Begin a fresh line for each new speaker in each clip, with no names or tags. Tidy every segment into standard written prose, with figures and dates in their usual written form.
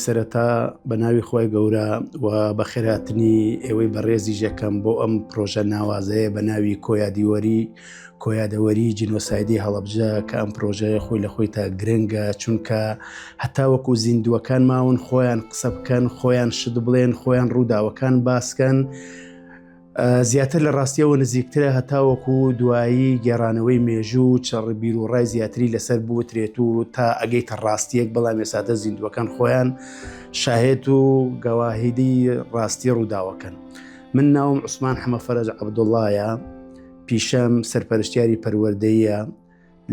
سەرەتا بە ناوی خۆی گەورە و بەخێراتنی ئێوەی بەڕێزیش یەکەم بۆ ئەم پرۆژە ناوازەیە بە ناوی کۆیادیوەری کۆیادەوەری جینۆسایدی هەڵەبجە کە ئەم پرۆژەیە خۆی لە خۆی تا گرنگە چونکە هەتاوەکو زیندووەکان ماون خۆیان قسە بکەن خۆیان شت بڵێن خۆیان ڕووداوەکان باسکەن زیاتر لە ڕاستیەوە نزیکترە هەتاوەکو دوایی گێڕانەوەی مێژوو چڕ بیروڕای زیاتری لەسەر بوترێت و تا ئەگەیتە ڕاستیەک بەڵام ئێساتە زیندووەکان خۆیان شاهێت و گەواهیدی ڕاستی ڕووداوەکەن. من ناوم عوسمان حەمە فەرەج عەبدوڵڵایە، پیشەم سەرپەرشتیاری پەروەردەییە،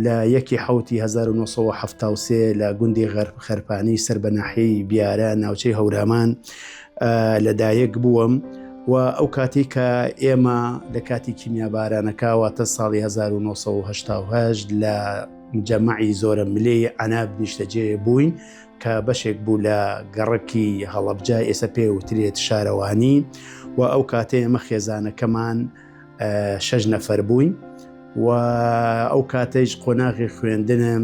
لە یەکی حەوتی 1973 لە گوندی خەرپانی سەر بە ناحیەی بیارە ناوچەی هەورامان لەدایک بووم و ئەو کاتی کە ئێمە لە کاتی کیمیابارانەکە واتە ساڵی 1970 لە جەمەعی زۆرە ملێی عەناب نیشتەجێ بووین کە بەشێک بوو لە گەڕەکی هەڵەبجە ئێستا پێ وترێت شارەوانی و ئەو کاتێ ئێمە خێزانەکەمان شەش نەفەر بووین و ئەو کاتەیش قۆناغی خوێندنم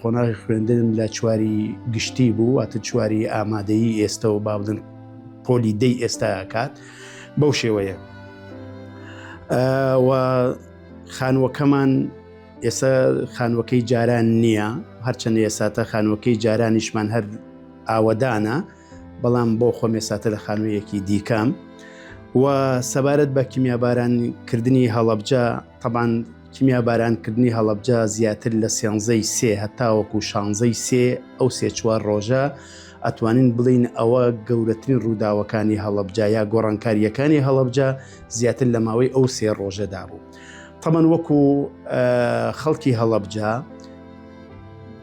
قۆناغی خوێندنم لە چواری گشتی بوو واتە چواری ئامادەیی ئێستا و با بڵێن پۆلی دەی ئێستا کات بەو شێوەیە و خانووەکەمان ئێستا خانووەکەی جاران نییە هەرچەند ئێساتە خانووەکەی جارانیشمان هەر ئاوەدانە بەڵام بۆ خۆم ئێساتە لە خانوویەکی دیکەم و سەبارەت بە کیمیابارانکردنی هەڵەبجە تەبان کیمیابارانکردنی هەڵەبجە زیاتر لە سێنزەی سێ هەتاوەکو شانزەی سێ ئەو سێ چوار ڕۆژە ئەتوانین بڵین ئەوە گەورەترین ڕووداوەکانی هەڵەبجە یا گۆڕانکاریەکانی هەڵەبجە زیاتر لە ماوەی ئەو سێ ڕۆژەدا بوو. تەمان وەکو خەڵکی هەڵەبجە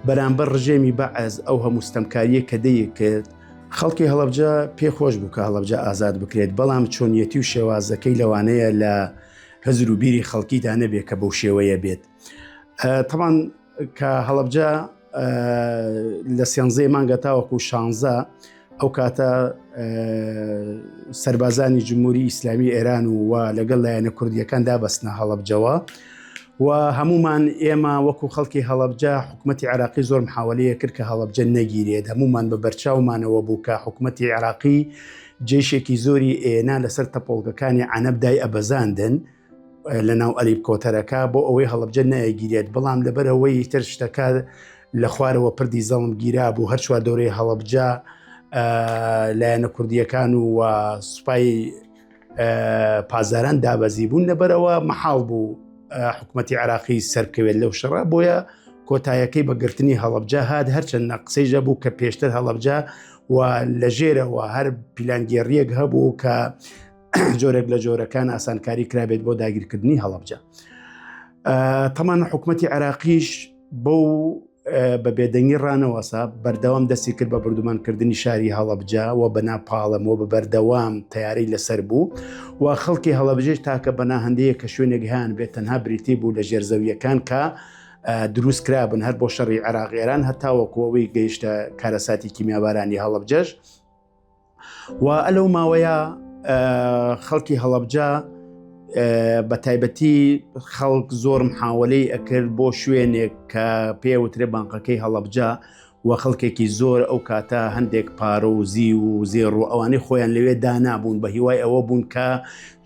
بەرامبەر ڕژێمی بەعس ئەو هەموو ستەمکارییە کە دەیکرد، خەڵکی هەڵەبجە پێ خۆش بوو کە هەڵەبجە ئازاد بکرێت، بەڵام چۆنیەتی و شێوازەکەی لەوانەیە لە هزر و بیری خەڵکیدا نەبێت کە بەو شێوەیە بێت. تەبان کە هەڵەبجە لە سێنزەی مانگە تاوەکو شانزە ئەو کاتە سەربازانی جمهوری ئیسلامی ئێران و و لەگەڵ لایەنە کوردیەکاندا بەستنە هەڵەبجەوە و هەمومان ئێمە وەکو خەڵکی هەڵەبجە حکوومەتتی عراقی زۆر محاولەیە کرد کە هەڵەبجە نەگیرێت هەمومان بە بەرچاومانەوە بوو کە حکوومەتتی عراقی جێشێکی زۆری ئێنا لەسەر تەپۆڵگەکانی عەنەبدای ئەبەزاندن لە ناو ئەلیب کۆتەرەکە بۆ ئەوەی هەڵەبجە نەیگیرێت بەڵام لەبەرەوەی تر شتەکە لە خوارەوە پردی زەڵم گیرا بوو هەر چوار دەورەی هەڵەبجە لایەنە کوردیەکان و سوپای پازاران دابەزی بوون لەبەرەوە مەحاڵ بوو حکوومەتتی عراقی سەرکەوێت لەو شەڕە بۆیە کۆتایەکەی بە گرتنی هەڵەبجە هات هەرچەند نە قسەیژە بوو کە پێشتر هەڵەبجە و لە ژێرەوە هەر پیلانگێڕیەک هەبوو کە جۆرێک لە جۆرەکان ئاسانکاری کرابێت بۆ داگیرکردنی هەڵەبجە تەمان حکوومەتتی عراقیش بەو بە بێدەنگی ڕانەوەسا بەردەوام دەستی کرد بە بردومانکردنی شاری هەڵەبجە و بە ناپاڵم و بە بەردەوام تیارەی لەسەر بوو و خەڵکی هەڵەبجەش تاکە بەناهندەیە کە شوێنێک هەیان بێت تەنها بریتی بوو لە ژێرزەویەکان کە دروست کرابن هەر بۆ شەڕی عێراق ئێران هەتاوەکو ئەوەی گەیشتە کارەساتی کیمیابارانی هەڵەبجەش و ئەلەو ماوەیە خەڵکی هەڵەبجە بە تایبەتی خەڵک زۆر محاولەی ئەکرد بۆ شوێنێک کە پێوترێ بانقەکەی هەڵەبجە و خەڵکێکی زۆر ئەو کاتە هەندێک پارە و زی و زێڕ و ئەوانەی خۆیان لەوێ دانابوون بە هیوای ئەوە بوون کە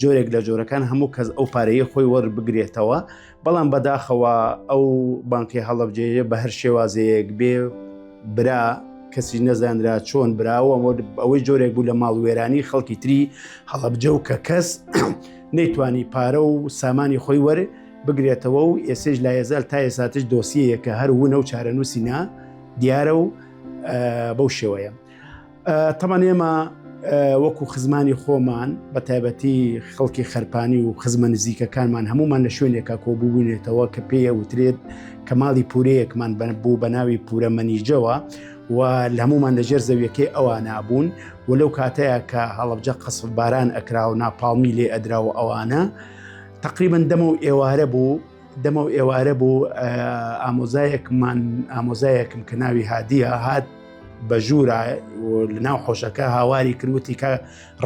جۆرێک لە جۆرەکان هەموو کەس ئەو پارەیە خۆی وەربگرێتەوە بەڵام بەداخەوە ئەو بانقی هەڵەبجەیە بە هەر شێوازەیەک بێ برا کەسی نەزانرا چۆن براوە ئەوەی جۆرێک بوو لە ماڵوێرانی خەڵکی تری هەڵەبجە و کە کەس نەیتوانی پارە و سامانی خۆی وەر بگرێتەوە و ئێسش لایەزال تا ئێساتش دۆسیەیەکە هەر ونە و چارەنووسی نا دیارە و بەو شێوەیە. تەبعەن ئێمە وەکو خزمانی خۆمان بە تایبەتی خەڵکی خەرپانی و خزمە نزیکەکانمان هەمومان لە شوێنێکا کۆبووینێتەوە کە پێیە وترێت کە ماڵی پورەیەکمان بوو بە ناوی پورە مەنیجەوە و لە هەمومان لەژێر زەویەکەی ئەوانە بوون و لەو کاتەیە کە هەڵەبجە قەسف باران ئەکرا و ناپاڵمی لێ ئەدرا و ئەوانە تقریبا دەمە و ئێوارە بوو دەمە و ئێوارە بوو ئامۆزایەکمان ئامۆزایەکم کە ناوی هادیە هات بە ژوورا لە ناو حۆشەکە هاواری کرد وتی کە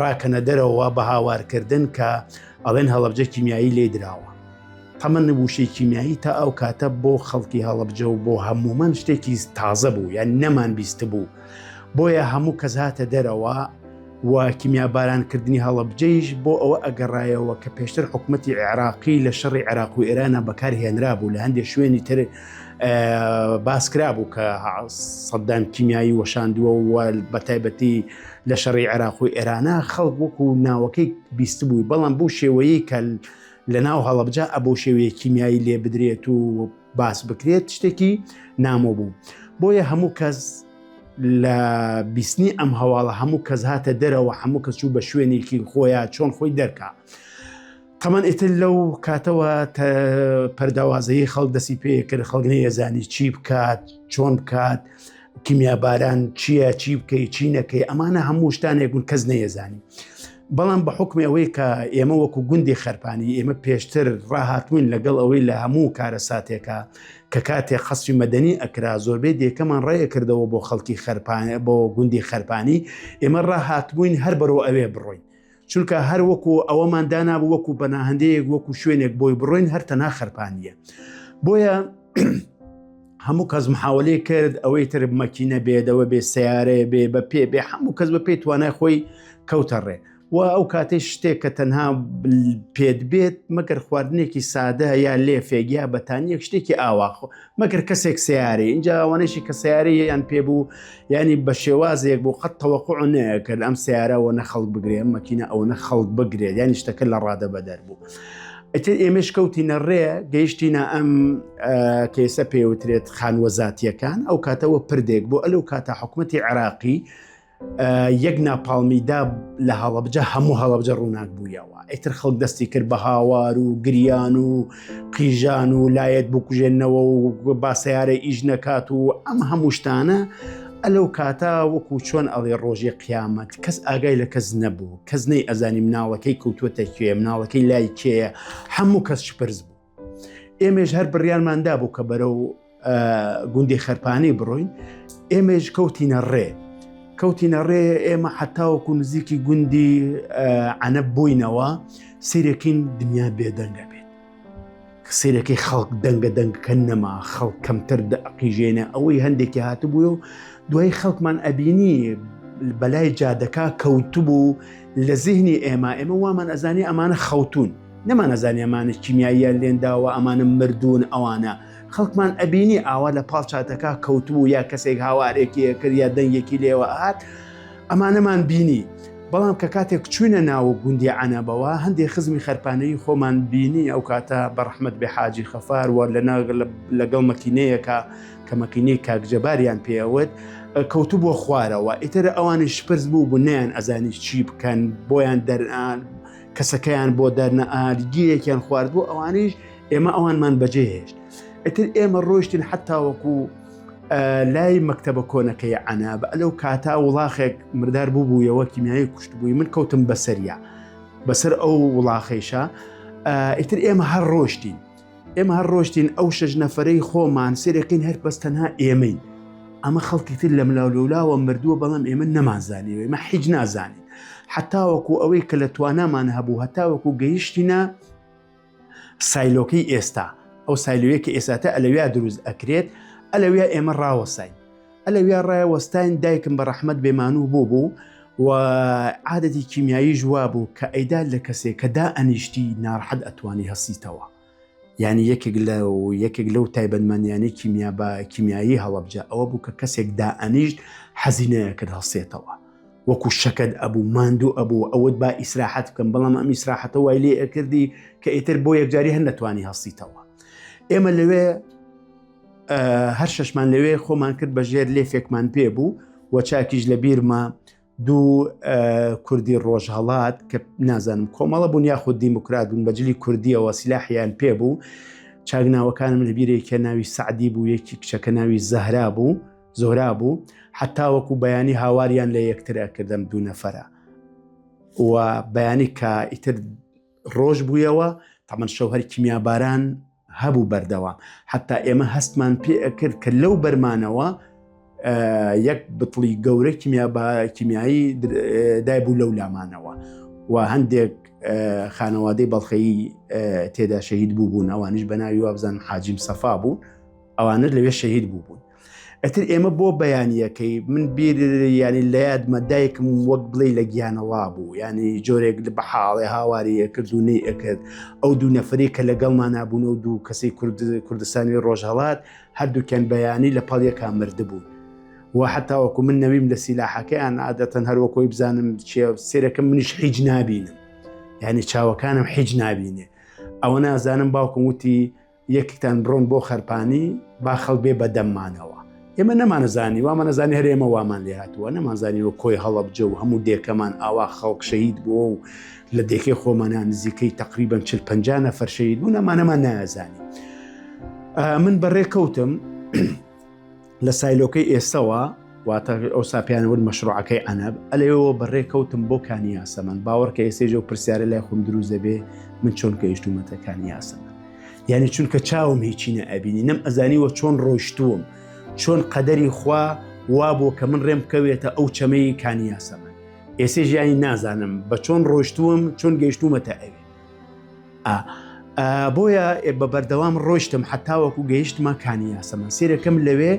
ڕاکەنە دەرەوە بە هاوارکردن کە ئەڵێن هەڵەبجە کیمیایی لێ دراوە. تەمەن وشەی کیمیایی تا ئەو کاتە بۆ خەڵکی هەڵەبجە و بۆ هەموومان شتێکی تازە بوو یان نەمان بیست بوو. بۆیە هەموو کەس هاتە دەرەوە و کیمیابارانکردنی هەڵەبجەیش بۆ ئەوە ئەگەڕایەوە کە پێشتر حکومەتی عێراقی لە شەڕی عێراق و ئێرانە بەکار هێنرابوو لە هەندێک شوێنی تر باسکرابوو کە سەدام کیمیایی وەشاندووە و بە تایبەتی لە شەڕی عێراق و ئێرانە خەڵک وەکو ناوەکەی بیستبووی بەڵام بۆ شێوەیە کە لە ناو هەڵەبجە ئەبۆ شێوەیە کیمیایی لێ بدرێت و باس بکرێت شتێکی نامۆ بوو بۆیە هەموو کەس لە بیستنی ئەم هەواڵە هەموو کەس هاتە دەرەوە هەموو کەس چوو بە شوێنێکی خۆیان چۆن خۆی دەرکا. تەمان ئیتر لەو کاتەوە پەرداوازەیی خەڵک دەسی پێ کرد خەڵک نەیەزانی چی بکات چۆن بکات کیمیاباران چییە چی بکەی چی نەکەی ئەمانە هەموو شتانێک بوون کەس نەیەزانی. بەڵام بە حکمی ئەوەی کە ئێمە وەکو گوندی خەرپانی ئێمە پێشتر ڕاهاتوین لەگەڵ ئەوەی لە هەموو کارەساتێکە کە کاتێ قەسفی مەدەنی ئەکرا زۆربەی دێکەمان ڕێکردەوە بۆ خەڵکی خەرپان بۆ گوندی خەرپانی ئێمە ڕاهاتبووین هەر بەرەو ئەوێ بڕۆین چونکە هەر وەکو ئەوەمان دانابوو وەکو بەناهندەیەک وەکو شوێنێک بۆی بڕۆین هەر تەنها خەرپانیە بۆیە هەموو کەس محاولەی کرد ئەوەی تر مەکینە بێدەوە بێ سیارەیە بێ بە پێ بێ هەموو کەس بە پێی توانای خۆی کەوتە ڕێ و ئەو کاتەی شتێک کە تەنها پێت بێت مەگەر خواردنێکی سادە یا لێفێک یا بەتانیەک شتێکی ئاواخۆ مەگەر کەسێک سیارەی اینجا ئەوانەشی کە سیارەیان پێبوو ینی بە شێوازێک بوو قەت تەوەقع نەکرد ئەم سیارەوە نە خەڵک بگرێ مەکینە ئەوە نە خەڵک بگرێت ینی شتەکە لە ڕادە بەدەر بوو. ئیتر ئێمەش کەوتینە ڕێ گەیشتینە ئەم کەیسە پێوترێت خانوە زاتیەکان ئەو کاتەوە پردێک بۆ ئەلو کاتە حکوومەتتی عراقی یەک ناپاڵمیدا لە هەڵەبجە هەموو هەڵەبجە ڕووناک بوویەوە ئیتر خەڵک دەستی کرد بە هاوار و گریان و قیژان و لایەت بکوژێنەوە و باسەیارە ئیش نەکات و ئەم هەموو شتانە ئەلەو کاتە وەکو چۆن ئەڵێ ڕۆژی قیامەت کەس ئاگای لە کەس نەبوو کەس نەی ئەزانی مناڵەکەی کەوتووەتە کوێ مناڵەکەی لای کێیە هەموو کەس شپرز بوو ئێمەش هەر بڕیارمان دابوو کە بەرەو گوندی خەرپانی بڕۆین ئێمەش کەوتینە ڕێ کەوتینە ڕێ ئێمە حتاوەکو نزیکی گوندی عەنەب بووینەوە سیرەکین دنیا بێدەنگە بێت سیرەکەی خەڵک دەنگە دەنگەکە نەما خەڵک کەمتر دەقیژێنە ئەوەی هەندێکی هاتبوو و دوای خەڵکمان ئەبینی بەلای جادەکە کەوتبوو لە زیهنی ئێمە ئێمە وامان ئەزانی ئەمانە خەوتون نەمانەزانی ئەمانە کیمیاییان لێنداوە ئەمانە مردوون ئەوانە خەڵکمان ئەبینی ئاوا لە پاڵ چاتەکە کەوتبوو یا کەسێک هاوارێکی کرد یا دەنگێکی لێوە ئاات ئەمانەمان بینی بەڵام کە کاتێک چوینە ناو گوندی عەنەبەوە هەندێک خزمی خەرپانەی خۆمان بینی ئەو کاتە بە ڕەحمەت بێ حاجی خەفار وە لەگەڵ مەکینەیەکە کە مەکینەی کاک جەباریان پێوت کەوتبووە خوارەوە ئیتر ئەوانی شپرز بوو بوو نیان ئەزانی چی بکەن بۆیان دەرئان کەسەکەیان بۆ دەرنەئات گیرێکیان خواردبوو ئەوانیش ئێمە ئەوانمان بەجێ هێشت ئیتر ئێمە ڕۆیشتین حتاوەکو لای مەکتەبە کۆنەکەی عەناب ئەلەو کاتا وڵاخێک مردار بوو بوویەوە کیمیایی کوشت بووی من کەوتم بەسەریا بەسەر ئەو وڵاخەیشە ئیتر ئێمە هەر ڕۆشتین ئێمە هەر ڕۆشتین ئەو شەش نەفرەی خۆمان سێرەکەین هەر بەس تەنها ئێمەین ئەمە خەڵکی تر لە ملاولولاوە مردووە بەڵام ئێمە نەمانزانیوە ئێمە حیج نازانین حتاوەکو ئەوەی کە لە توانامان هەبوو هەتاوەکو گەیشتینە سایلۆکەی ئێستا ئەو سایلۆیە کە ئێساتە ئەلەویا دروست ئەکرێت ئەلەویا ئێمە ڕاوەساین ئەلەویا ڕایەوەستاین دایکم بە ڕەحمەت بێمانوو بۆ بوو و عادەتی کیمیایی ژوا بوو کە ئەیدا لە کەسێک کە دا ئەنیشتی ناڕەحەت ئەتوانی هەسیتەوە یعنی یەکێک لە یەکێک لەو تایبەتمەندیانەی کیمیا بە کیمیایی هەڵەبجە ئەوە بوو کە کەسێک دا ئەنیشت حەزینەیە کرد هەڵسێتەوە وەکو شەکەت ئەبوو ماندوو ئەبوو ئەوەت با ئیسراحەت بکەم بەڵام ئەم ئیسراحەتە وای لێ ئەکردی کە ئیتر بۆ یەکجاری هەر نەتوانی هەستیتەوە ئێمە لەوێ هەر شەشمان لەوێ خۆمان کرد بە ژێر لێفێکمان پێ بوو و چاکیش لە بیرمە دوو کوردی ڕۆژهەڵات کە نازانم کۆمەڵە بوون یاخود دیموکرات بوون بەجلی کوردیەوە سیلاحیان پێ بوو چاکناوەکانم لە بیرێکە ناوی سعدی بوو یەکی کچەکە ناوی زەهرا بوو زۆرا بوو حتاوەکو بەیانی هاواریان لە یەکتر ئەکردم دوو نەفەرە و بەیانی کە ئیتر ڕۆژ بوویەوە تەمەن شەو هەر کیمیاباران هەبوو بەردەوام حتا ئێمە هەستمان پێ ئەکرد کە لەو بەرمانەوە یەک بتڵی گەورە کیمیا بە کیمیایی دایبوو لەو لامانەوە و هەندێک خانەوادەی بەڵخەیی تێدا شەهید بوو بوون ئەوانیش بە ناوی وابزانم حاجیم سەفا بوو ئەوانە لەوێ شەهید بوو بوون. ئەتر ئێمە بۆ بەیانیەکەی من بیر ینی لە یادمە دایکم وەک بڵێ لە گیانەڵا بوو ینی جۆرێک لە بەحاڵێ هاواری ئەکرد و نەی ئەکرد ئەو دوو نەفری کە لەگەڵمان نبوون و دوو کەسی کورد کوردستانی ڕۆژهڵات هەردووکیان بەیانی لە پەڵیەکە مردبوون و حتاوەکو من نەویم لە سیلاحەکەیان عادەتەن هەروەکۆی بزانم چێ سێرەکەم منیش هیچ نابینم یعنی چاوەکانم هیچ نابینێ ئەوە نازانم باوکم وتی یەکتان بڕۆن بۆ خەرپانی با خەڵک بێ بە دەممانەوە. ئێمە نەمانەزانی، وامانەزانی هەر ئێمە وامان لێ هاتووە، نەمانزانیوە کۆی هەڵەبجە و هەموو دێکەمان ئاوا خەڵک شەهید بووە و لە دێکەی خۆمانا نزیکەی تەقریبەن 40 50 نەفەر شەهید بوون، ئەمانەمان نایەزانی. من بەڕێ کەوتم لە سایلۆکەی ئێستەوە واتە ئەوسا پێیان وت مەشروعەکەی عەنەب ئەلەوێوە بەڕێ کەوتم بۆ کانی یاسەمەن باوەڕکە ئێستێژ ئەو پرسیارە لای خۆم دروست دەبێ من چۆن گەیشتوومەتە کانی یاسەمەن یعنی چونکە چاوم هیچی نەئەبینی نەم ئەزانیوە چۆن ڕۆیشتووم چۆن قەدەری خوا وا بوو کە من ڕێم بکەوێتە ئەو چەمەی کانی یاسەمەن ئێسێ ژیانی نازانم بە چۆن ڕۆیشتووم چۆن گەیشتوومەتە ئەوێ بۆیە بە بەردەوام ڕۆیشتم حتاوەکو گەیشتمە کانی یاسەمەن سێرەکەم لەوێ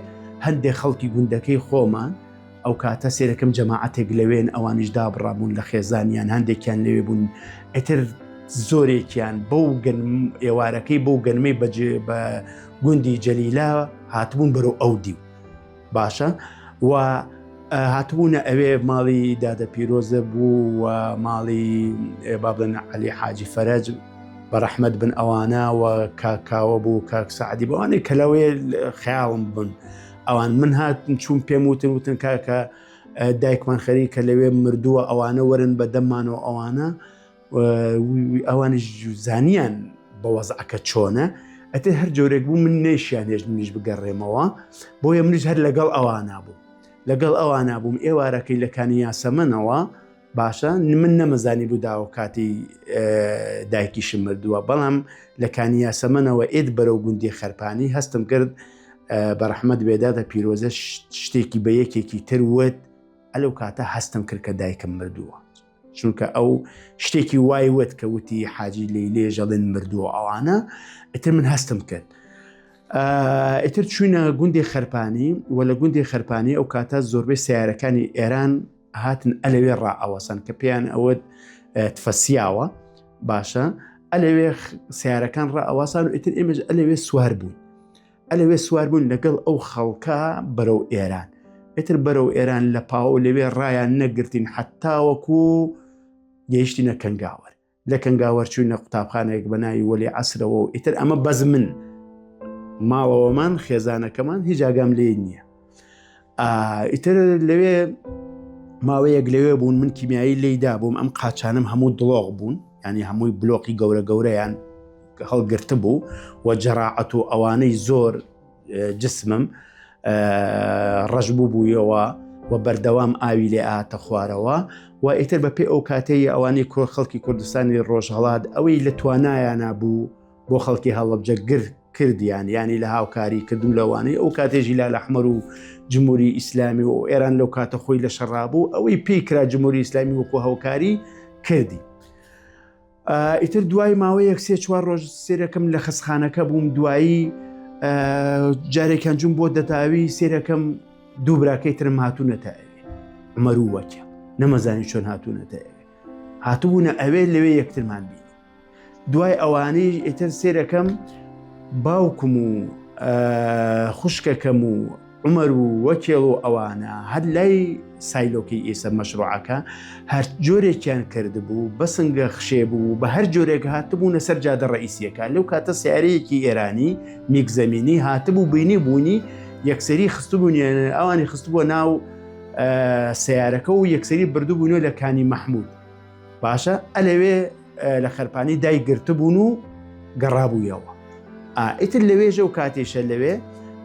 هەندێک خەڵکی گوندەکەی خۆمان ئەو کاتە سێرەکەم جەماعەتێک لەوێن ئەوانیش دابڕابوون لە خێزانیان هەندێکیان لەوێ بوون ئیتر زۆرێکیان بەو گەنم ئێوارەکەی بەو گەنمەی بەجێ بە گوندی جەلیلا هاتبوون بەرەو ئەو دیو باشە و هاتبوونە ئەوێ ماڵی دادە پیرۆزە بوو و ماڵی با بڵێن عەلی حاجی فەرەج بە ڕەحمەت بن ئەوانە و کاکاوە بوو کاک سەعدی بەوانەی کە لەوێ خەیاڵم بن ئەوان من هاتن چوون پێم وتن وتن کاکە دایکمان خەریکە لەوێ مردووە ئەوانە وەرن بە دەمانەوە ئەوانە ئەوانیش زانیان بە وەزعەکە چۆنە ئەتر هەر جۆرێک بوو من نەیشیان هێشت منیش بگەڕێمەوە بۆیە منیش هەر لەگەڵ ئەوانە بوو لەگەڵ ئەوانە بووم ئێوارەکەی لە کانی یاسەمەنەوە باشە من نەمەزانی بوو داوە کاتی دایکیشم مردووە بەڵام لە کانی یاسەمەنەوە ئێت بەرەو گوندی خەرپانی هەستم کرد بەڕەحمەت بێدادە پیرۆزە شتێکی بە یەکێکی تر وت ئەلەو کاتە هەستم کرد کە دایکم مردووە چونکە ئەو شتێکی وای وت کە وتی حاجی لی لێژەڵێن مردووە ئەوانە ئیتر من هەستم کرد ئیتر چوینە گوندی خەرپانی و لە گوندی خەرپانی ئەو کاتە زۆربەی سیارەکانی ئێران هاتن ئەلەوێ ڕائەوەسەن کە پێیان ئەوت تفەسیاوە باشە ئەلەوێ سیارەکان ڕائەواسان و ئیتر ئێمەش ئەلەوێ سوار بوون ئەلەوێ سوار بوون لەگەڵ ئەو خەڵکە بەرەو ئێران ئیتر بەرەو ئێران لە پاوە لەوێ ڕایان نەگرتین حتاوەکو گەیشتینە کەنگاوەر لە کەنگاوەر چوینە قوتابخانەیەک بە ناوی وەلی عەسرەوە و ئیتر ئەمە بەس من ماڵەوەمان خێزانەکەمان هیچ ئاگام لێ نییە ئیتر لەوێ ماوەیەک لەوێ بوون من کیمیایی لێیدا بووم ئەم قاچانم هەموو دڵۆق بوون ینی هەمووی بلۆقی گەورە گەورەیان هەڵگرتبوو و جەراعەت و ئەوانەی زۆر جسمم ڕەش بوو بوویەوە و بەردەوام ئاوی لێ ئاتە خوارەوە و ئیتر بە پێ ئەو کاتەی ئەوانەی کۆ خەڵکی کوردستانی ڕۆژهڵات ئەوەی لە توانایانە بوو بۆ خەڵکی هەڵەبجە گر کردیان ینی لە هاوکاری کردن لەوانەی ئەو کاتێژی لا لەحمەر و جمهوری ئیسلامی و ئێران لەو کاتە خۆی لە شەڕابوو ئەوەی پێی کرا جمهوری ئیسلامی وەکو هاوکاری کردی. ئیتر دوای ماوەیەک سێ چوار ڕۆژ سێرەکەم لە خەسخانەکە بووم دوایی جارێکیان جوم بۆ دەتاوی سێرەکەم دوو براکەی ترم هاتوونەتە ئەوێ عمەرو وەکە نەمەزانی چۆن هاتوونەتە ئەوێ هاتبوونە ئەوێ لەوێ یەکترمان بینی دوای ئەوانەی ئیتر سێرەکەم باوکم و خوشکەکەم و عومەر و وەکێڵ و ئەوانە هەر لای سایلۆکەی ئێسە مەشروعەکە هەر جۆرێکیان کردبوو بەسنگە خشێ بوو بە هەر جۆرێک هاتبوونە سەر جادە ڕئیسیەکە لەو کاتە سیارەیەکی ئێرانی میگزەمینی هاتبوو بینی بوونی یەکسەری خستبوونیان ئەوانی خستبووە ناو سیارەکە و یەکسەری بردوبوونەوە لە کانی مەحموود باشە ئەلەوێ لە خەرپانی دای گرتبوون و گەڕابوویەوە ئیتر لەوێژە و کاتێشە لەوێ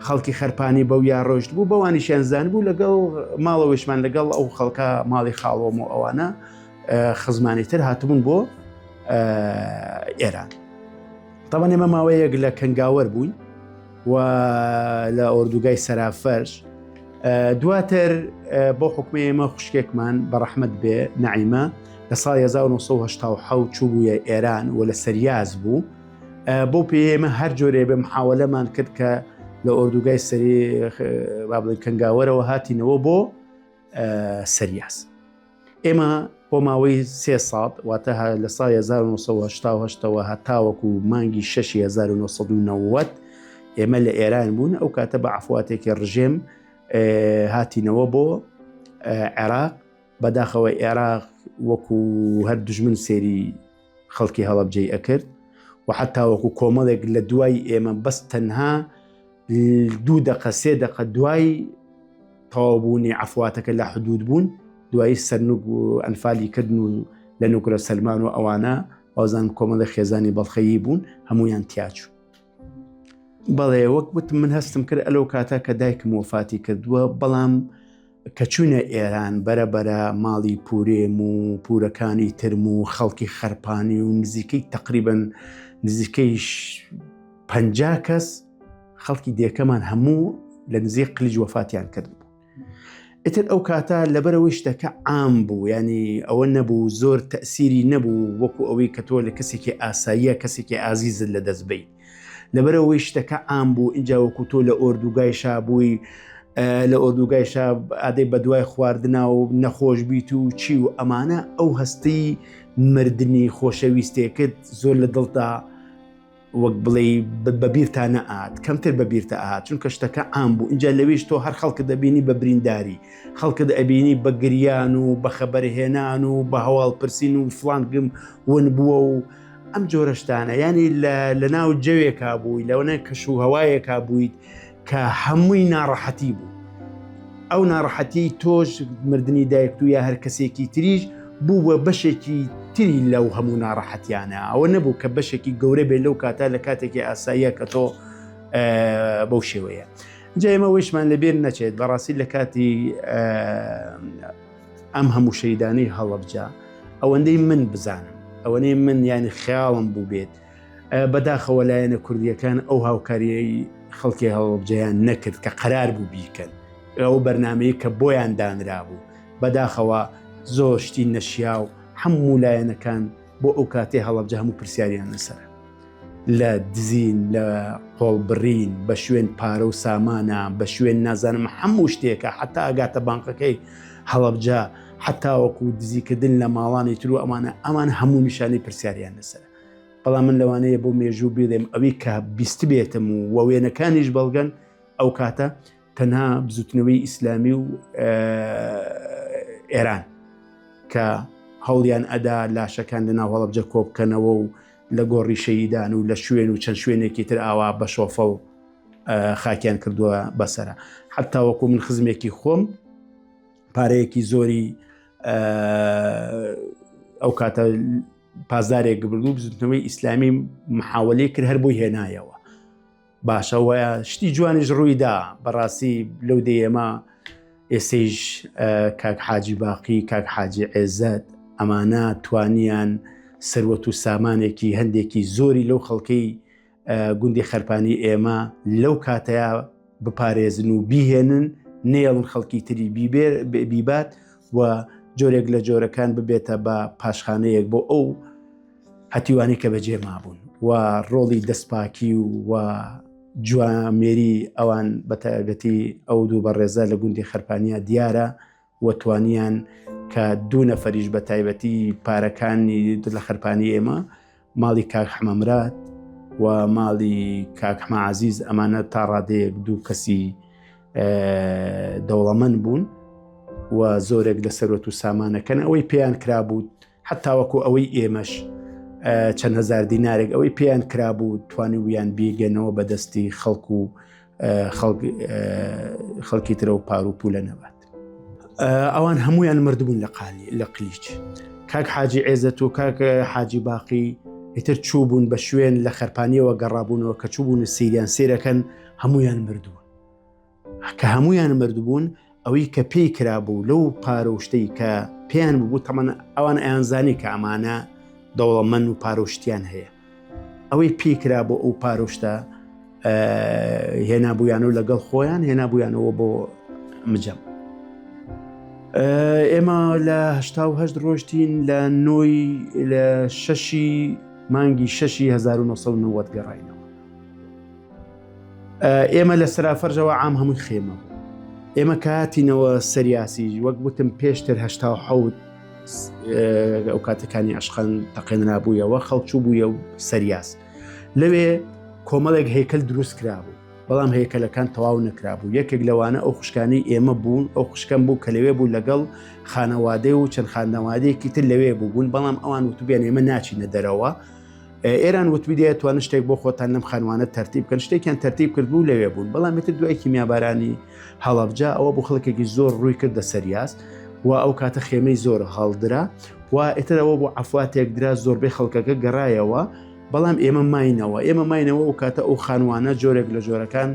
خەڵکی خەرپانی بەو یا ڕۆشت بوو بەوانیشیان زان بوو لەگەڵ ماڵەوەشمان لەگەڵ ئەو خەڵکە ماڵی خاڵۆم و ئەوانە خزمانی تر هاتبوون بۆ ئێران تاوان ئێمە ماوەیەک لە کەنگاوەر بووین و لە ئۆردوگای سەرافەرش دواتر بۆ حکومی ئێمە خوشکێکمان بە ڕەحمەت بێ نەعیمە لە ساڵی 1970 چوو بووە ئێران و لە سەریاز بوو بۆ پێ ئێمە هەر جۆرێ بە محاولەمان کرد کە لە ئۆردوگای سەری با بڵێن کەنگاوەرەوە هاتینەوە بۆ سەریاس. ئێمە بۆ ماوەی سێ ساڵ واتە لە ساڵی 1970ەوە هەتاوەکو مانگی 6 1990 ئێمە لە ئێران بوون ئەو کاتە بە عفواتێکی ڕژێم هاتینەوە بۆ عێراق بەداخەوە عێراق وەکو هەر دژمن سێری خەڵکی هەڵەبجەی ئەکرد و حتاوەکو کۆمەڵێک لە دوای ئێمە بەس تەنها دوو دەقە سێ دەقە دوای تەواوبوونی عەفواتەکە لە حدود بوون دوایی سەرنوک و ئەنفالی کردن و لە نوکرە سەلمان و ئەوانە وازان کۆمەڵی خێزانی بەڵخەیی بوون هەمویان تیاچوو بەڵێ وەک وتم من هەستم کرد ئەلەو کاتە کە دایکم وەفاتی کردووە بەڵام کە چوونە ئێران بەرە بەرە ماڵی پورێم و پورەکانی ترم و خەڵکی خەرپانی و نزیکەی تقریبن نزیکەی 50 کەس خەڵکی دێکەمان هەموو لە نزیک قلیج وەفاتیان کرد بوو ئیتر ئەو کاتە لەبەرەوەی شتەکە عام بوو ینی ئەوە نەبوو زۆر تەسیری نەبوو وەکو ئەوەی کە تۆ لە کەسێکی ئاساییە کەسێکی ئازیزت لە دەست بی لەبەرەوەی شتەکە عام بوو اینجا وەکو تۆ لە ئۆردوگای شابووی لە ئۆردوگای شا ئادەی بە دوای خواردنا و نەخۆش بیت و چی و ئەمانە ئەو هەستی مردنی خۆشەویستێکت زۆر لە دڵتا وەک بڵێی بە بیرتا نەئات کەمتر بە بیرتە ئاهات چونکە شتەکە عام بوو اینجا لەویش تۆ هەر خەڵکت دەبینی بە برینداری خەڵکت ئەبینی بە گریان و بە خەبەرهێنان و بە هەواڵ پرسین و فڵانگم ون بووە و ئەم جۆرە شتانە ینی لە ناو جەوێکا بووی لەوەنە کەش و هەوایەکا بوویت کە هەمووی ناڕەحەتی بوو ئەو ناڕەحەتی تۆش مردنی دایکت و یا هەر کەسێکی تریش بوو بە بەشێکی تری لەو هەموو ناڕەحەتیانە ئەوە نەبوو کە بەشێکی گەورە بێت لەو کاتە لە کاتێکی ئاساییە کە تۆ بەو شێوەیە جا ئێمە وەیشمان لەبێر نەچێت بەڕاستی لە کاتی ئەم هەموو شەیدانەی هەڵەبجە ئەوەندەی من بزانم ئەوەنەی من ینی خیاڵم بوو بێت بەداخەوە لایەنە کوردیەکان ئەو هاوکاریەی خەڵکی هەڵەبجەیان نەکرد کە قەرار بوو بیکەن ئەو بەرنمەیە کە بۆیان دانرابوو بەداخەوە زۆر شتی نەشیاو هەموو لایەنەکان بۆ ئەو کاتێ هەڵەبجە هەموو پرسیاریان لەسەرە لە دزین لە قۆڵبڕین بە شوێن پارە و سامانە بە شوێن نازانم هەموو شتێکە حتا ئەگاتە بانقەکەی هەڵەبجە حتاوەکو دزیکردن لە ماڵانی تر و ئەمانە ئەمان هەموو نیشانی پرسیاریان لەسەر بەڵام من لەوانەیە بۆ مێژوو بیڵێم ئەوی کە بیستبێتم و وە وێنەکانیش بەڵگەن ئەو کاتە تەنها بزوتنەوەی ئیسلامی و ئێران کە هەوڵیان ئەدا لاشەکان لە ناو هەڵەبجە کۆبکەنەوە و لە گۆڕی شەیدان و لە شوێن و چەند شوێنێکی تر ئاوا بە شۆفە و خاکیان کردووە بەسرە حتا وەکو من خزمێکی خۆم پارەیەکی زۆری ئەو کاتە پاسدارێک بردو بزوتنەوەی ئیسلامی محاولەی کرد هەر بۆی هێنایەوە باشە وایە شتی جوانیش ڕوویدا بەڕاستی لەو دێمە ئێسەیش کاک حاجی باقی کاک حاجی عێزەت ئەمانە توانیان سەروەت و سامانێکی هەندێکی زۆری لەو خەڵکەی گوندی خەرپانی ئێمە لەو کاتەیە بپارێزن و بیهێنن نێڵن خەڵکی تری بیبات و جۆرێک لە جۆرەکان ببێتە بە پاشخانەیەک بۆ ئەو هەتیوانی کە بەجێ مابوون و ڕۆڵی دەستپاکی و جوامێری ئەوان بە تایبەتی ئەو دوو بەڕێزە لە گوندی خەرپانیا دیارە و توانیان کە دوو نەفەریش بە تایبەتی پارەکانی لە خەرپانی ئێمە ماڵی کاک حەمەمراد و ماڵی کاک حمە عزیز ئەمانە تا ڕادەیەک دوو کەسی دەوڵەمەند بوون و زۆرێک لە سەرۆت و سامانەکەن ئەوەی پێیان کرابوو حتاوەکو ئەوەی ئێمەش چەند هزار دینارێک ئەوەی پێیان کرابوو توانی ویان بیگەنەوە بەدەستی خەڵک و خەڵکی ترە و پار و پولە نەبات. ئەوان هەمویان مردبوون لە قالی لە قلیچ کاک حاجی عێزەت و کاک حاجی باقی ئیتر چوو بوون بە شوێن لە خەرپانیەوە گەڕابوونەوە کە چوو بوون سیریان سیرەکەن هەمویان مردوون کە هەمویان مردبوون ئەوەی کە پێی کرابوو لەو پارە و شتەی کە پێیان ببوو تەمان ئەوان ئەیانزانی کە ئەمانە دەوڵەمەند و پارە و شتیان هەیە ئەوەی پێی کرا بۆ ئەو پارۆشتە هێنابوویان و لەگەڵ خۆیان هێنابوویانەوە بۆ مجەم. ئێمە لە هەشت ڕۆشتین لە نۆی لە شەشی مانگی شەشی 1990 گەڕینەوە. ئێمە لە سەرافەرژەوە عام هەمووی خێمە بوو ئێمە کاتینەوە سەریاسی وەک وتم پێشتر 1970 ئەو کاتەکانی عشقان تەقێنرابوویەوە خەڵچوو بووە و سەریاس لەوێ کۆمەڵێک هەیکل دروست کرابوو بەڵام هەیکەلەکان تەواو نەکرابوو یەکێک لەوانە ئەو خوشکانی ئێمە بوون ئەو خوشکەم بوو کە لەوێ بوو لەگەڵ خانەوادەی و چەند خاندەوادەیەکی تر لەوێ بوو بوون بەڵام ئەوان وتبیان ئێمە ناچینە دەرەوە ئێران وتبی دەیەتوانن شتێک بۆ خۆتان لەم خانوانە تەرتیب بکەن شتێکیان تەرتیب کرد بوو لەوێ بوون بەڵام ئیتر دوای کیمیابارانی هەڵەبجە ئەوە بۆ خەڵکێکی زۆر ڕووی کردە سەریاس و ئەو کاتە خێمەی زۆر هەڵدرا و ئیتر ئەوە بۆ عەفواتێک درا زۆربەی خەڵکەکە گەڕایەوە بەڵام ئێمە ماینەوە ئێمە ماینەوە ئەو کاتە ئەو خانوانە جۆرێک لە جۆرەکان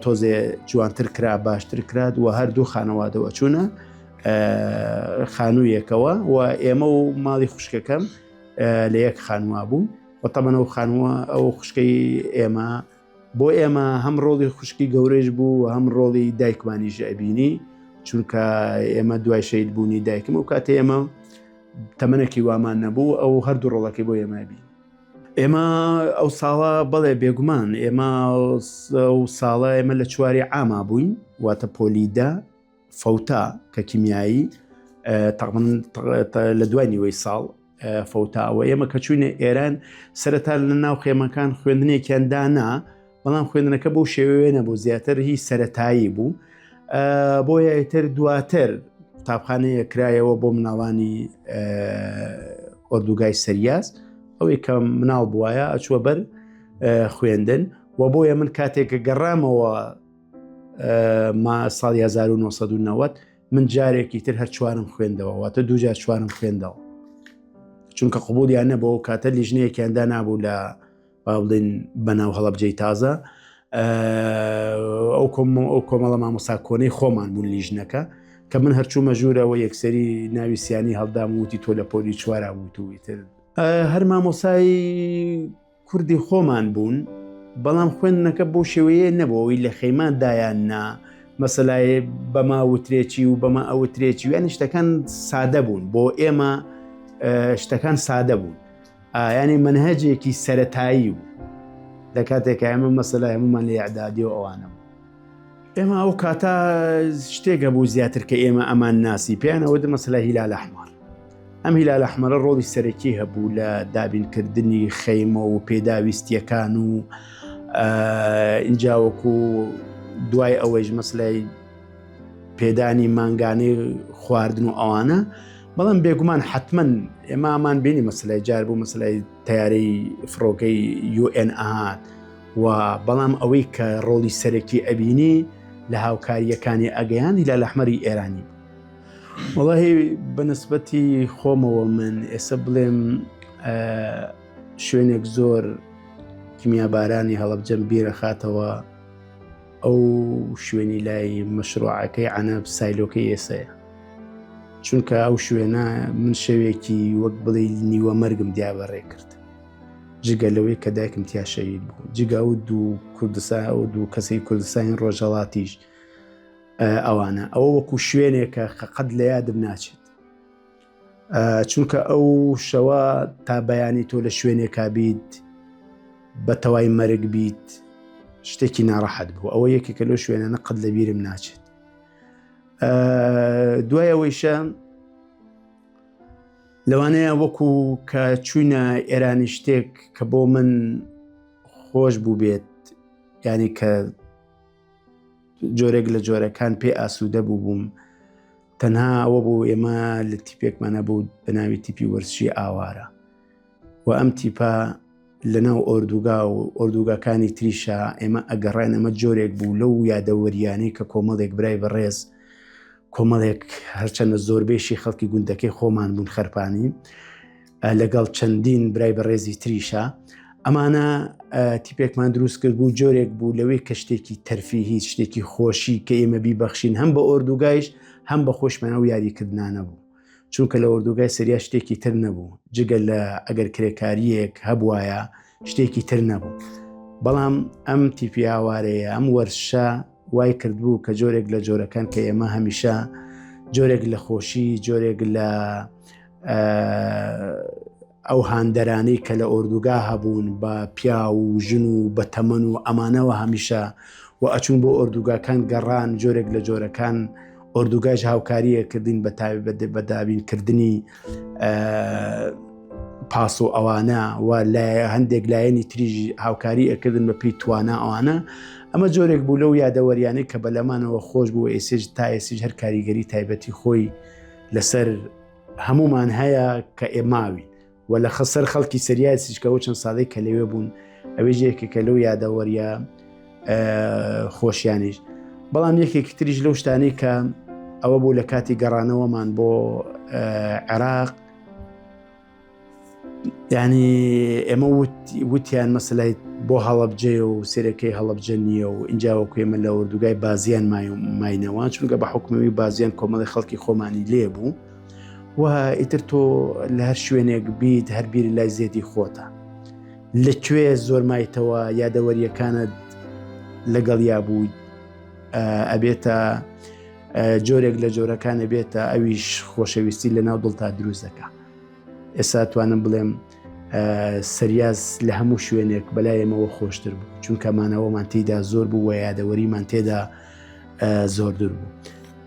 تۆزێ جوانتر کرا باشتر کرات و هەردوو خانەوادەوە چوونە خانوویەکەوە و ئێمە و ماڵی خوشکەکەم لە یەک خانووا بوو و تەبەن ئەو خانووە ئەو خوشکەی ئێمە بۆ ئێمە هەم ڕۆڵی خوشکی گەورەش بوو و هەم ڕۆڵی دایکمانیش ئەبینی چونکە ئێمە دوای شەید بوونی دایکم و کاتێ ئێمە تەمەنێکی وامان نەبوو ئەو هەردوو ڕۆڵەکەی بۆ ئێمە بی ئێمە ئەو ساڵە بەڵێ بێگومان ئێمە ئەو ساڵە ئێمە لە چواری عاما بووین واتە پۆلیدا فەوتا کە کیمیایی لە دوای نیوەی ساڵ فەوتاوە ئێمە کە چوینە ئێران سەرەتا لە ناو خێمەکان خوێندنێکیان دانا بەڵام خوێندنەکە بۆ شێوەیە نەبوو زیاتر هی سەتایی بوو بۆیە ئیتر دواتر قوتابخانەیە کرایەوە بۆ مناڵانی ئۆردوگای سەریاس ئەوەی کە مناڵ بواە ئەچوە بەر خوێندن و بۆیە من کاتێک گەڕامەوە ما ساڵی 1990 من جارێکی تر هەر چوارم خوێندەوە واتە دووجار چوارم خوێندەوە چونکە قوبولیان نەبوو کاتە لیژنەیەکیان دانابوو لە با بڵێن بەناو هەڵەبجەی تازە ئەو کۆم ئەو کۆمەڵە مامۆسا کۆنەی خۆمان بوون لیژنەکە کە من هەرچوومە ژوورەوە یەکسەری ناوی سیانی هەڵدام وتی تۆ لە پۆلی چوارا بوویت و ئیتر هەر مامۆسای کوردی خۆمان بوون بەڵام خوێندنەکە بەو شێوەیە نەبوو ئەوەی لە خەیمان دایان نا مەسەلایێ بەما وترێکی و بەما ئەوترێکی یانی شتەکان سادە بوون بۆ ئێمە شتەکان سادە بوون ئایانی منهجێکی سەتایی بوو لە کاتێک ئێمە مەسەلا هەمومان لە ئەعدادی و ئەوانە بوو ئێمە ئەو کاتە شتێک هەبوو زیاتر کە ئێمە ئەمان ناسی پێیان ئەوە مەسەلە هیلال ئەحمەر ئەم هیلال ئەحمەرە ڕۆڵی سەرەکی هەبوو لە دابینکردنی خەیمە و پێداویستیەکان و ئینجاوەکو دوای ئەوەیش مەسلای پێدانی مانگانەی خواردن و ئەوانە بەڵام بێگومان حتمما ئێمامان بینی مەسلای جار بوو مەسلای تیارەی فڕۆکەی UN ئاهات و بەڵام ئەوەی کە ڕۆڵی سەرەکی ئەبینی لە هاوکارییەکانی ئەگەیان هیلال ئەحمەری ئێرانی بوو. وەڵاهی بە نسبەتی خۆمەوە من ئێستا بڵێم شوێنێک زۆر کیمیابارانی هەڵەبجەم بیرەخاتەوە ئەو شوێنی لای مەشروعەکەی عەنەب سایلۆکەی ئێسەیە چونکە ئەو شوێنە من شەوێکی وەک بڵێ نیوە مەرگم دیابەڕێ کرد جگە لەوەی کە دایکم تیا شەهید بوو جگە ئەو دوو کوردستان ئەو دوو کەسەی کوردستانی ڕۆژهەڵاتیش ئەوانە ئەوە وەکو شوێنێکە کە قەت لە یادم ناچێت چونکە ئەو شەوە تا بەیانی تۆ لە شوێنێکا بیت بە تەوای مەرگ بیت شتێکی ناڕەحەت بوو ئەوە یەکێکە لەو شوێنانە قەت لە بیرم ناچێت دوای ئەوەیشە لەوانەیە وەکو کە چوینە ئێرانی شتێک کە بۆ من خۆش بوو بێت ینی کە جۆرێک لە جۆرەکان پێ ئاسوودە بوو بووم تەنها ئەوە بوو ئێمە لە تیپێکمانە بوو بە ناوی تیپی وەرزشی ئاوارە و ئەم تیپە لەناو ئۆردوگا و ئۆردوگاکانی تریشا ئێمە ئەگەڕێن ئەمە جۆرێک بوو لەو یادەوەریانەی کە کۆمەڵێک برای بەڕێز کۆمەڵێک هەرچەندە زۆربەیشی خەڵکی گوندەکەی خۆمان بوون خەرپانی لەگەڵ چەندین برای بەڕێزی تریشا ئەمانە تیپێکمان دروست کرد بوو جۆرێک بوو لەوەی کە شتێکی تەرفی هیچ شتێکی خۆشی کە ئێمە بیبەخشین هەم بە ئۆردوگایش هەم بە خۆشمانە و یاریکردنانە بوو چونکە لە ئۆردوگای سریا شتێکی تر نەبوو جگە لە ئەگەر کرێکاریەک هەبواە شتێکی تر نەبوو بەڵام ئەم تیپی ئاوارەیە ئەم وەرشە وای کردبوو کە جۆرێک لە جۆرەکان کە ئێمە هەمیشە جۆرێک لە خۆشی جۆرێک لە. ئەو هاندەرانەی کە لە ئۆردوگا هەبوون بە پیاو و ژن و بە تەمەن و ئەمانەوە هەمیشە و ئەچون بۆ ئۆردوگاکان گەڕان جۆرێک لە جۆرەکان ئۆردوگاش هاوکاریە کردین بە تایبەت بە دابینکردنی پاس و ئەوانە و هەندێک لایەنی تریژ هاوکاری ئەکردن بە پێی توانا ئەوانە ئەمە جۆرێک بوو لەو یادەوەریانەی کە بەلەمانەوە خۆش بوو ئێسێج تا ئێسیج هەر کاریگەری تایبەتی خۆی لەسەر هەمومان هەیە کە ئێماوین و لە خەسەر خەڵکی سریای سیچکەوە چەند ساڵی کە لەوێ بوون ئەوێ یەکێکە لەو یادەوەریە خۆشیانیش بەڵام یەکێکی تریش لەو شتانەی کە ئەوە بوو لە کاتی گەڕانەوەمان بۆ عێراق ینی ئێمە وتیان مەسلای بۆ هەڵەبجەیە و سێرەکەی هەڵەبجە نییە و اینجا وەکو ئێمە لە ئۆردوگای بازیان ماینەوە چونکە بە حکومەوی بازیان کۆمەڵی خەڵکی خۆمانی لێ بوو و ئیتر تۆ لە هەر شوێنێک بیت هەر بیری لای زێدی خۆتە لە کوێ زۆر مایتەوە یادەوەریەکانت لەگەڵ یا بووی ئەبێتە جۆرێک لە جۆرەکان ئەبێتە ئەویش خۆشەویستی لە ناو دڵتا دروست دەکا ئێستا توانم بڵێم سەریاز لە هەموو شوێنێک بەلای ئێمەوە خۆشتر بوو چونکە مانەوەمان تێدا زۆر بوو و یادەوەریمان تێدا زۆر دوور بوو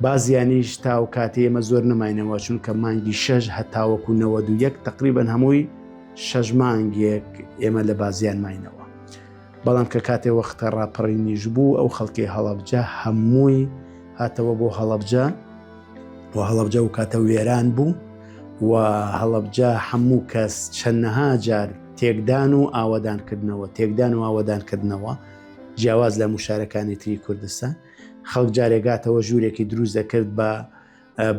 بازیانیش تا و کاتی ئێمە زۆر نەماینەوە چونکە مانگی شەش هەتاوەکو 91 تقریبن هەمووی شەش مانگێک ئێمە لە بازیان ماینەوە بەڵام کە کاتێ وەختە ڕاپەڕینیش بوو ئەو خەڵکی هەڵەبجە هەمووی هاتەوە بۆ هەڵەبجە و هەڵەبجە و کاتە وێران بوو و هەڵەبجە هەموو کەس چەندەها جار تێکدان و ئاوەدانکردنەوە تێکدان و ئاوەدانکردنەوە جیاواز لە موشارەکانی تری کوردستان خەڵک جارێگاتەوە ژوورێکی دروست دەکرد بە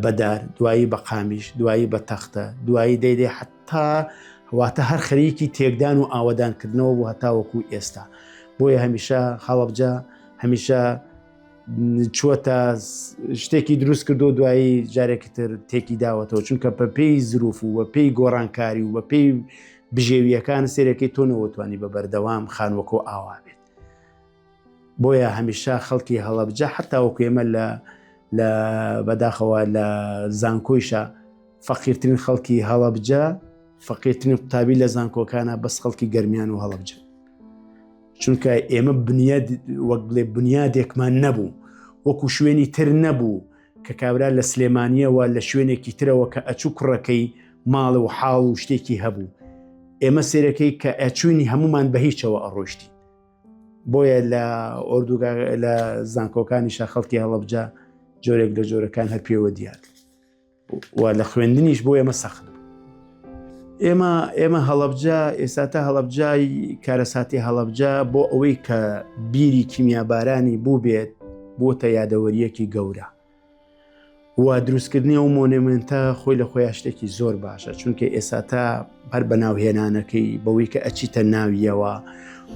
بەدار دوایی بە قامیش دوایی بە تەختە دوایی دەیدێ حتا واتە هەر خەریکی تێکدان و ئاوەدانکردنەوە بوو هەتاوەکو ئێستا بۆیە هەمیشە هەڵەبجە هەمیشە چووەتە شتێکی دروست کردو دوایی جارێکی تر تێکی داوەتەوە چونکە بە پێی زروف و بە پێی گۆڕانکاری و بە پێی بژێویەکان سێرەکەی تۆنەوە توانی بە بەردەوام خانوەکۆ ئاوا بێت بۆیە هەمیشە خەڵکی هەڵەبجە حتا وەکو ئێمە لە لە بەداخەوە لە زانکۆیشە فەقیرترین خەڵکی هەڵەبجە فەقیرترین قوتابی لە زانکۆکانە بەس خەڵکی گەرمیان و هەڵەبجە چونکە ئێمە بنیاد وەک بڵێ بنیادێکمان نەبوو وەکو شوێنی تر نەبوو کە کابرا لە سلێمانیەوە لە شوێنێکی ترەوە کە ئەچوو کوڕەکەی ماڵ و حاڵ و شتێکی هەبوو ئێمە سێرەکەی کە ئەچوینی هەمومان بە هیچەوە ئەڕۆشتی بۆیە لە ئۆردوگا لە زانکۆکانیشا خەڵکی هەڵەبجە جۆرێک لە جۆرەکان هەر پێوە دیار و لە خوێندنیش بۆ ئێمە سەخت بوو ئێمە ئێمە هەڵەبجە ئێستا تا هەڵەبجای کارەساتی هەڵەبجە بۆ ئەوەی کە بیری کیمیابارانی بوو بێت بۆتە یادەوەریەکی گەورە و دروستکردنی ئەو مۆنێمنتە خۆی لە خۆیان شتێکی زۆر باشە چونکە ئێستا تا هەر بە ناوهێنانەکەی بەوەی کە ئەچیتە ناویەوە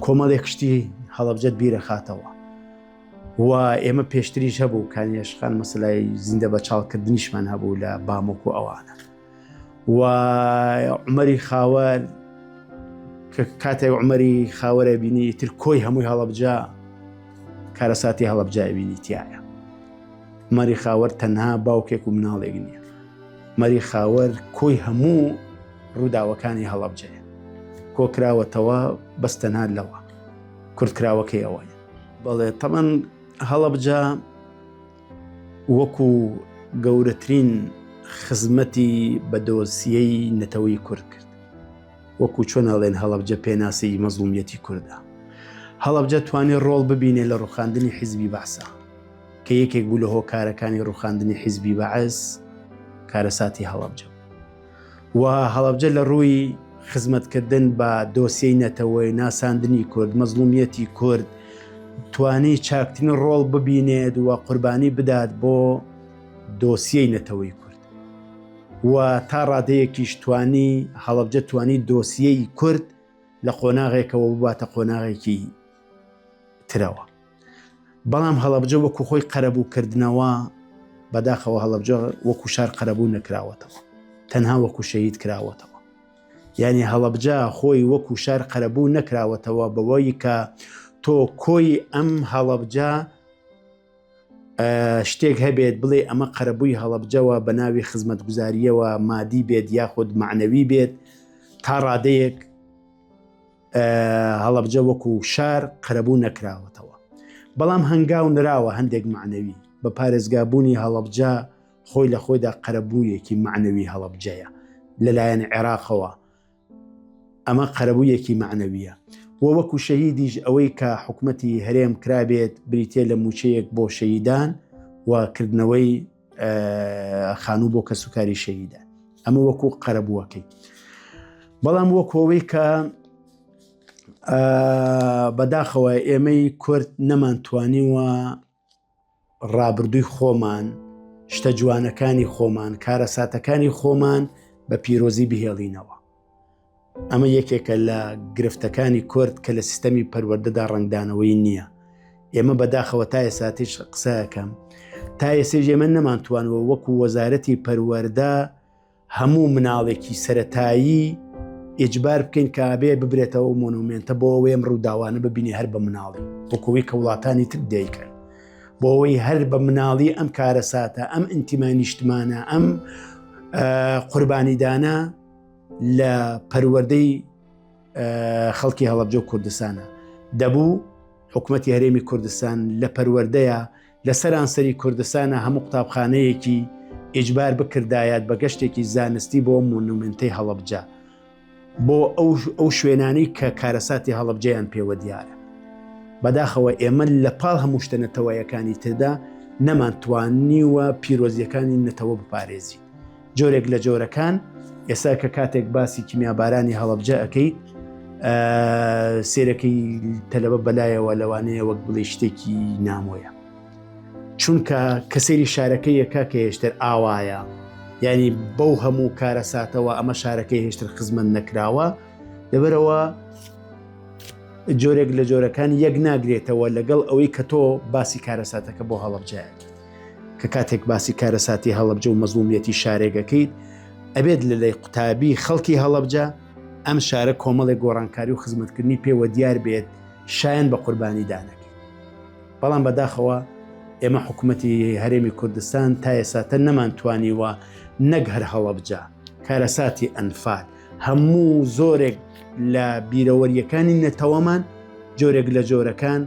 کۆمەڵێک شتی هەڵەبجەت بیرەخاتەوە و ئێمە پێشتریش هەبوو کانیشخان مەسلای زیندە بە چاڵکردنیشمان هەبوو لە بامۆک و ئەوانە و عمەری خاوەر کە کاتێک عمەری خاوەرە بینی تر کۆی هەمووی هەڵەبجە کارەساتی هەڵەبجە بینی تایە مەری خاوەر تەنها باوکێک و مناڵێک نییە مەری خاوەر کۆی هەموو ڕووداوەکانی هەڵەبجەیە کۆکراوەتەوە بەس تەنها لەوە کورتکراوەکەی ئەوەیە بەڵێ تەمەن هەڵەبجە وەکو گەورەترین خزمەتی بە دۆسیەی نەتەوەی کورد کرد وەکو چۆن ئەڵێن هەڵەبجە پێناسەی مەزڵومیەتی کوردە. هەڵەبجە توانی ڕۆڵ ببینێ لە ڕوخاندنی حیزبی بەعسا کە یەکێک بوو لە هۆکارەکانی ڕوخاندنی حیزبی بەعس کارەساتی هەڵەبجە و هەڵەبجە لە ڕووی خزمەتکردن بە دۆسیەی نەتەوەی ناساندنی کورد مەزڵومیەتی کورد توانی چاکترین ڕۆڵ ببینێت و قوربانی بدات بۆ دۆسیەی نەتەوەی کورد و تا ڕادەیەکیش توانی هەڵەبجە توانی دۆسیەی کورد لە قۆناغێکەوە بباتە قۆناغێکی ترەوە بەڵام هەڵەبجە وەکو خۆی قەرەبوو کردنەوە بەداخەوە هەڵەبجە وەکو شار قەرەبوو نەکراوەتەوە تەنها وەکو شەهید کراوەتەوە یعنی هەڵەبجە خۆی وەکو شار قەرەبوو نەکراوەتەوە بەوەی کە تۆ کۆی ئەم هەڵەبجە شتێک هەبێت بڵێ ئەمە قەرەبووی هەڵەبجەوە بە ناوی خزمەتگوزارییەوە مادی بێت یاخود مەعنەوی بێت. تا ڕادەیەک هەڵەبجە وەکو شار قەرەبوو نەکراوەتەوە بەڵام هەنگاو نراوە هەندێک معنەوی بە پارێزگابوونی هەڵەبجە خۆی لە خۆیدا قەرەبوویەکی معنەوی هەڵەبجەیە لەلایەن عێراقەوە ئەمە قەرەبوویەکی معنەویە و وەکو شەهیدیش ئەوەی کە حکومەتی هەرێم کرابێت بریتە لە موچەیەک بۆ شەیدان و کردنەوەی خانوو بۆ کەسوکاری شەهیدان ئەمە وەکو قەرەبووەکەی بەڵام وەکەوەی کە بەداخەوە ئێمەی کورد نەمانتوانیوە ڕابردووی خۆمان شتە جوانەکانی خۆمان کارەساتەکانی خۆمان بە پیرۆزی بهێڵینەوە ئەمە یەکێکە لە گرفتەکانی کورد کە لە سیستەمی پەروەردەدا ڕەنگدانەوەی نییە ئێمە بەداخەوە تا ئێساتیش قسەکەم تا ئێسێژ ئێمە نەمانتوانەوە وەکو وەزارەتی پەروەردە هەموو مناڵێکی سەتایی ئیجبار بکەین کە ئابێ ببرێتەوە مۆنومێنتە بۆ ئەوەی ئەم ڕووداوانە ببینی هەر بە مناڵی وەکوی کە وڵاتانی تر دەیکەن بۆ ئەوەی هەر بە مناڵی ئەم کارەساتە ئەم ئینتیما نیشتمانە ئەم قوربانیدانە لە پەروەردەی خەڵکی هەڵەبجە و کوردستانە دەبوو حکوومەتتی هەرێمی کوردستان لە پەروەردەیە لە سەرانسەری کوردستانە هەموو قوتابخانەیەکی ئیجبار بکردایەت بە گەشتێکی زانستی بۆ مۆنومنتەی هەڵەبجە بۆ ئەو شوێنانەی کە کارەساتی هەڵەبجەیان پێوە دیارە. بەداخەوە ئێمە لە پاڵ هەموو شتە نەتەوەیەکانی تردا نەمانتوانیوە پیرۆزیەکانی نەتەوە بپارێزین. جۆرێک لە جۆرەکان ئێستا کە کاتێک باسی کیمیابارانی هەڵەبجە ئەەکەیت سێرەکەی تەلەبە بەلایەوە لەوانەیە وەک بڵێ شتێکی نامۆیە. چونکە کە سەیری شارەکەی یەکە کە هێشتر ئاوایە یعنی بەو هەموو کارەساتەوە ئەمە شارەکەی هێشتر خزمەت نەکراوە لەبەرەوە جۆرێک لە جۆرەکان یەک ناگرێتەوە لەگەڵ ئەوەی کە تۆ باسی کارەساتەکە بۆ هەڵەبجایەکەیت کە کاتێک باسی کارەساتی هەڵەبجە و مەزڵومیەتی شارێکەکەیت ئەبێت لە لای قوتابی خەڵکی هەڵەبجە ئەم شارە کۆمەڵێک گۆڕانکاری و خزمەتکردنی پێوە دیار بێت شایەن بە قوربانی دانەکەی بەڵام بەداخەوە ئێمە حکوومەتی هەرێمی کوردستان تا ئێساتە نەمانتوانیوە نەک هەر هەڵەبجە کارەساتی ئەنفال هەموو زۆرێک لە بیرەوەریەکانی نەتەوەمان جۆرێک لە جۆرەکان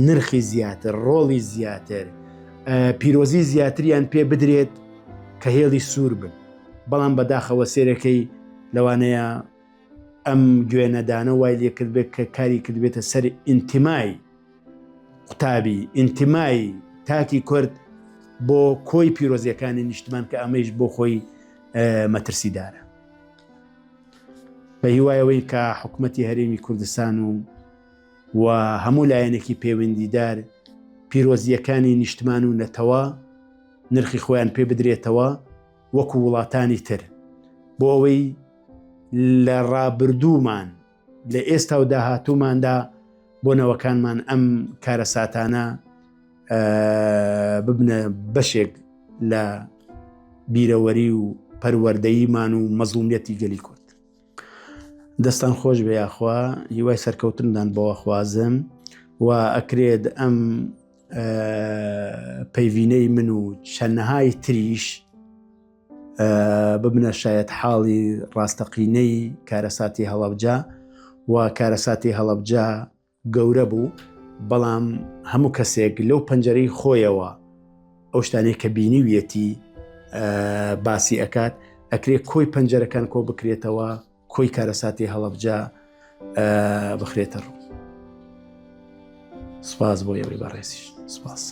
نرخی زیاتر ڕۆڵی زیاتر پیرۆزی زیاتریان پێ بدرێت کە هێڵی سوور بن بەڵام بەداخەوە سێرەکەی لەوانەیە ئەم گوێنەدانە وای لێ کردبێت کە کاری کردبێتە سەر ئینتیمای قوتابی ئینتیمای تاکی کورد بۆ کۆی پیرۆزیەکانی نیشتمان کە ئەمەیش بۆ خۆی مەترسیدارە بە هیوایەوەی کە حکوومەتتی هەرێمی کوردستان و و هەموو لایەنێکی پەیوەندیدار پیرۆزیەکانی نیشتمان و نەتەوە نرخی خۆیان پێ بدرێتەوە وەکو وڵاتانی تر بۆ ئەوەی لە ڕابردوومان لە ئێستا و داهاتووماندا بۆ نەوەکانمان ئەم کارەساتانە ببنە بەشێک لە بیرەوەری و پەروەردەییمان و مەزڵومیەتی گەلی کورد. دەستان خۆش بێ یاخوا هیوای سەرکەوتندان بۆ خوازم و ئەکرێت ئەم پەیڤینەی من و چەنەهای تریش ببنە شایەت حاڵی ڕاستەقینەی کارەساتی هەڵەبجە و کارەساتی هەڵەبجە گەورە بوو بەڵام هەموو کەسێک لەو پەنجەرەی خۆیەوە ئەو شتانەی کە بینیویەتی باسی ئەکات ئەکرێ کۆی پەنجەرەکان کۆ بکرێتەوە کۆی کارەساتی هەڵەبجە بخرێتە ڕوو سپاس بۆ ئێوەی بەڕێزیش سپاس.